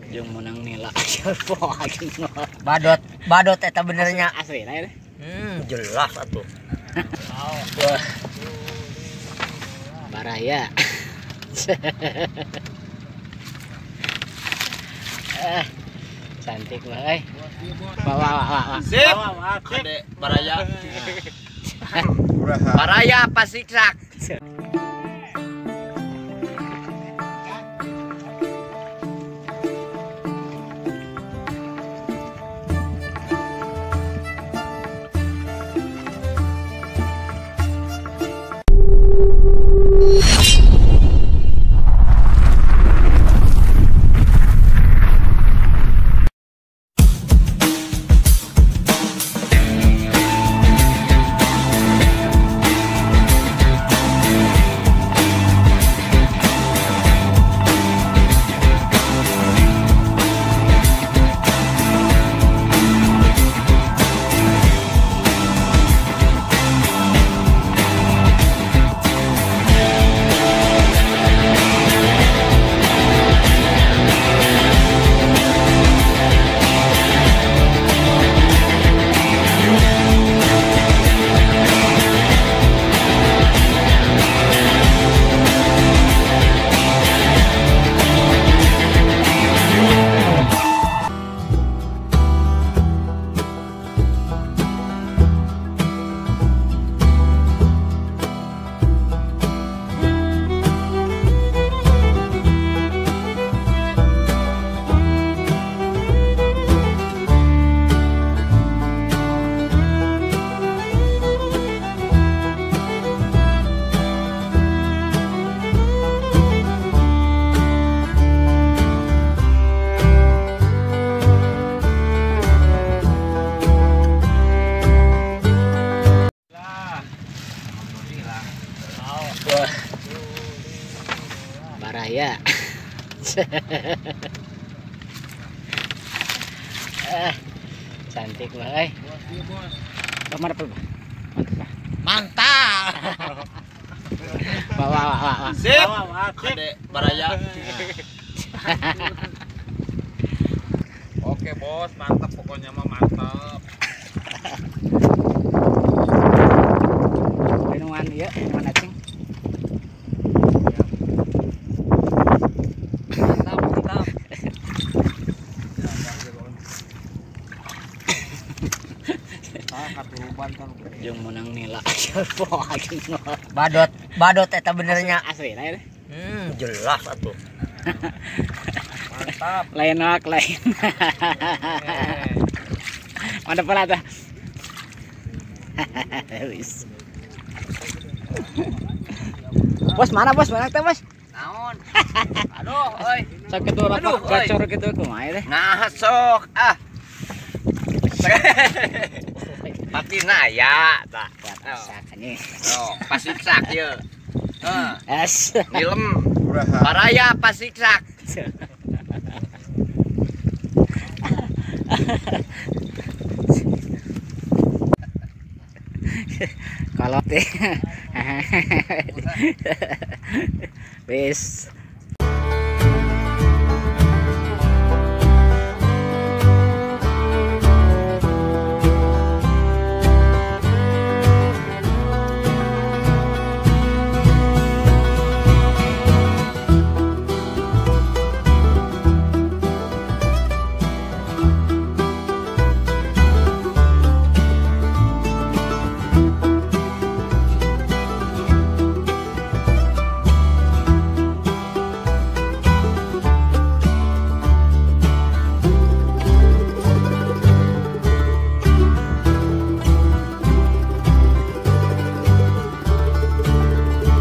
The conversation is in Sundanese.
Jeung menang nila. Badot, badot eta benernya. Asli lah ya. Jelas atuh. Wah. Baraya. Cantik banget. Wah, wah, wah, wah. Sip. Ade baraya. Baraya pasiksak. Wah. Baraya. Cantik banget. Kamar apa, Pak? Mantap. Mantap. Wah, wah, wah, wah. Sip. Ade baraya. Oke, Bos, mantap pokoknya mah mantap. Minuman ya, minuman acing. Mantap, mantap. Jeung menang nila. Badot, badot eta benernya. Asli lah ya. Jelas atuh. Mantap. Lain wak lain. Mantap pula tuh. Wis. Bos mana bos? Mana teh bos? Naon? Aduh, euy. Sok kitu lapak gacor kitu kumaha teh? Nah, sok ah. Patina ya, tah. Pasak anjing. Oh, pasiksak ieu. Heeh. Es. Nilem. Baraya pasiksak. Kalau teh. Wis.